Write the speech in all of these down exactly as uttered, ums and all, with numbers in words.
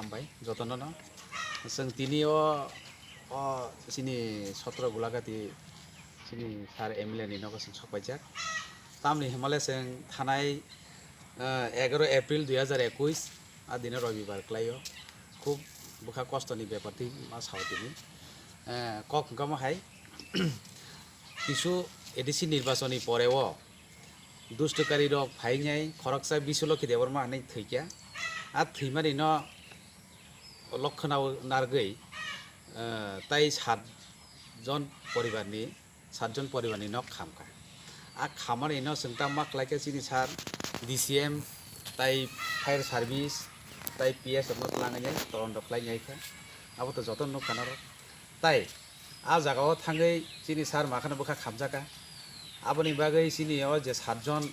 Hambai jotono no. Chwng tini o, o chini sotro Gulagati chini sir M L A ni nogo chwng sok paijak. Tamni himale chwng thanai, eh, egaro April dui hajar ekush, a dino robibar klaio. Khub bwkha kosto ni bepar twi ma sao tini. Eh, kok hwnkha mo hai, kisu A D C nirbachon ni pore o dustukari rok phainai khoroksa Biswalokhi Debbarma hinwi thwikha. A thwimani no lokha nao nargwi, eh, tai sat jon poribar ni, sat jon poribar ni nok khamkha. A khamani no chwng ta ma khlaikha chini sir D C M, tai fire service, tai P S rok no twlangwi nai tolon rok khlai nai kha. Abo to joto nukha norok. Tai a jaga o thangwi chini sir makhano bwkha khamjakha. Aboni bagwi chini o je sat jon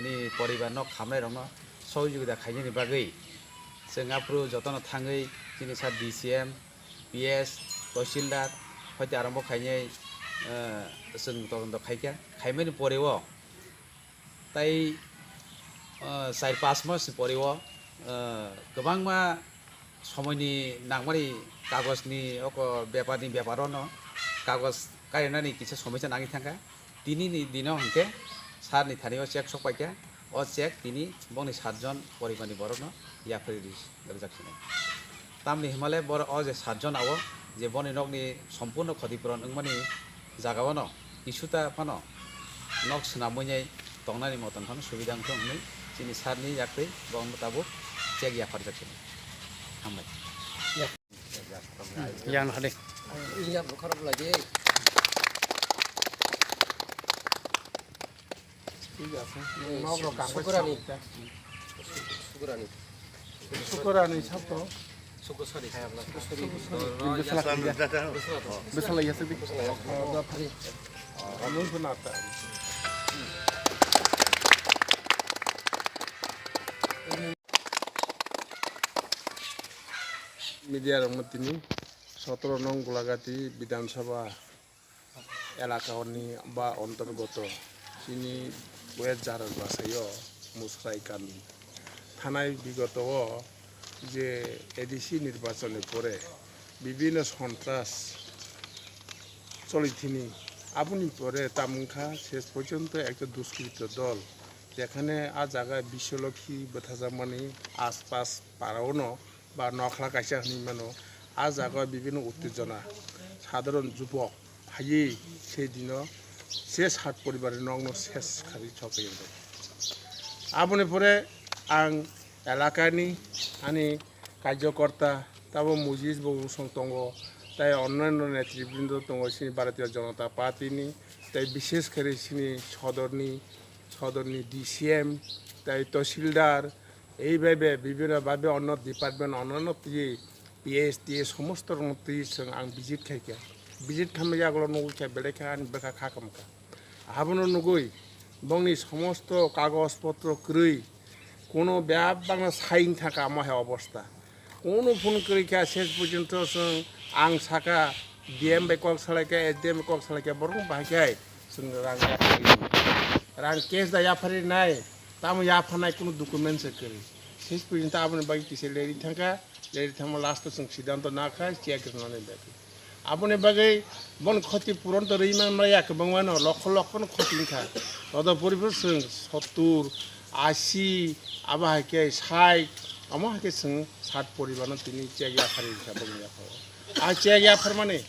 ni poribar nok khamnai rokno sohojogita khainani bagwi chwng aphuru jotono thangwi chini sir D C M, P S, Tahsildar, hoite arombo khainai, eh, chwng todonto khaikha. Khaimani pore o tai, ah, char panch mas ni pore o, ah, kwbangma somoini nangmani kagojni oko beparni bepar ono kagoj kainani kisa somoisa nangwi thangkha. Tinini dino hwnkhe sir ni thani o check sok paikha. O check tini bongni sat jon poribarni borokno yapharwi ri-, rijak sinai. Tamni himale boro o je sat jon abo je boni nokni sompurno khoti puron wngmani jaga o no kisuta phano nok swnamwi nai tongnani moton phano subida wngthung hwnwi chini sir ni yaktwi bo wngbo tabuk check yapharjak sini. Hambai. Yang hade. Iya, bukhara bwlai. Sukurani. Sukurani. Sukurani sabto. Sukusari. Sukusari. Bwsala kaya. Bwsala ya sabi. Oh, da phari. Anung pun ata. Media rok tini sotro nong Gulagati Bidhan Sabha elakani ba ontorgoto chini West Jarar Basaio Musrai kami thanai bigoto o je A D C nirbachon ni pore bibhinno sontras choli thini, aboni pore tamungkha ses porjonto ekta duskrito dol, jekhane a jaga Biswalokhi bwthajakmani aspas paraono ba nokla kaisa hinwi mano, a jaga bibhinno uttejona, sadharon jubok phaiwi se dino se sat poribarni nokno ses kharwi chokwi wngkha. Aboni pore ang elakani ani karjokorta tabo Mojis bo usong tongo, tai onnanno netribrindo tongo chini Bharatiya Janata Party ni, tai bishesh kore chini sodorni, sodorni D C M, tai Tahsildar, ei bhabe bibhinno bhabe onno department onno twi P S T S somosto rokno twi chwng ang visit khaikha. Visit khamya yagulo nugwi kha belai kha ani bwkha kha kamkha. Abono nugwi bongni somosto kagoj potro kwrwi kuno bebak bangno saing thangkha omo hai obosta. Kuno phone kwrwi kha ses porjonto chwng ang sakha D M bai kok salaikha, S D M bai kok salaikha borok bahai khe chwng rang yapharwi. Rang cash da yapharwi nai, tamo yapharnai kuno document se kwrwi. Ses porjonto aboni bagwi kisa leri thangkha. Leri thangma last o chwng siddhanto nakha check rwnani bagwi. Aboni bagwi bon khoti puron to rwi man maya kwbangma no lokho lokho no khoti wngkha. Todopori bo chwng sottur, asi, abo hai khe sait, omo hai khe chwng sat poribar no tini check yapharwi wngkha bongni yapharo. A check yapharmani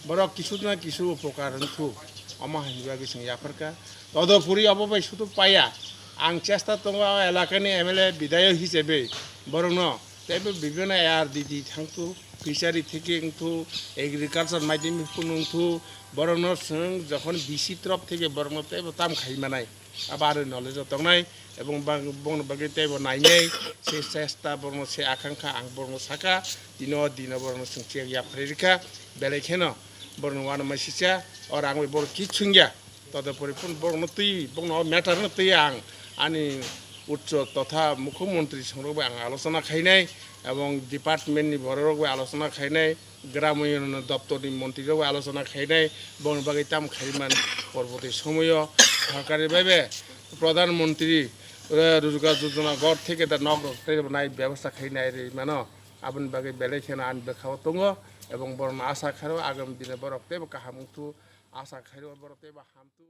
borok kisu na kisu upokar wngthu, omo hai bagwi chwng yapharkha. Todopori obo bai sudu paya, ang chesta tongo o elakani M L A bidayok hisabe borokno teibo bibhinno A R D D thangthu, fishery theke wngthu, agriculture maidimi phunu wngthu, borokno chwng jokhon V C trop theke borokno teibo tam khai manai, abo ani knowledge o tongnai, ebong bang-, bongni bagwi teibo nainai, se chesta borokno se akangkha ang borokno sakha, tino dino borokno chwng check yapharwi rikha, belai kheno borokno uanama sisa, o rang bai borok kichwngya. Todopori phun borokno twi, borokno o matter no twi ang ani uccho totha mukhyamantri songrok bai ang alochona khainai, ebong department ni borok rok bai alochona khainai, gram unnayon doptor ni montri rok bai alochona khainai, bongni bagwi tamo khaiman porborti somoyo sorkari bai be pradhan montri, eh, rojgar jojona ghor theke da nok rok tei nai bebosta khainai rwi mano. Aboni bagwi belai kheno ani bwkhao tongo, ebong borokno asa khaio agami dino borok teibo kaham wngthu, asa khaio borok teibo hamthu.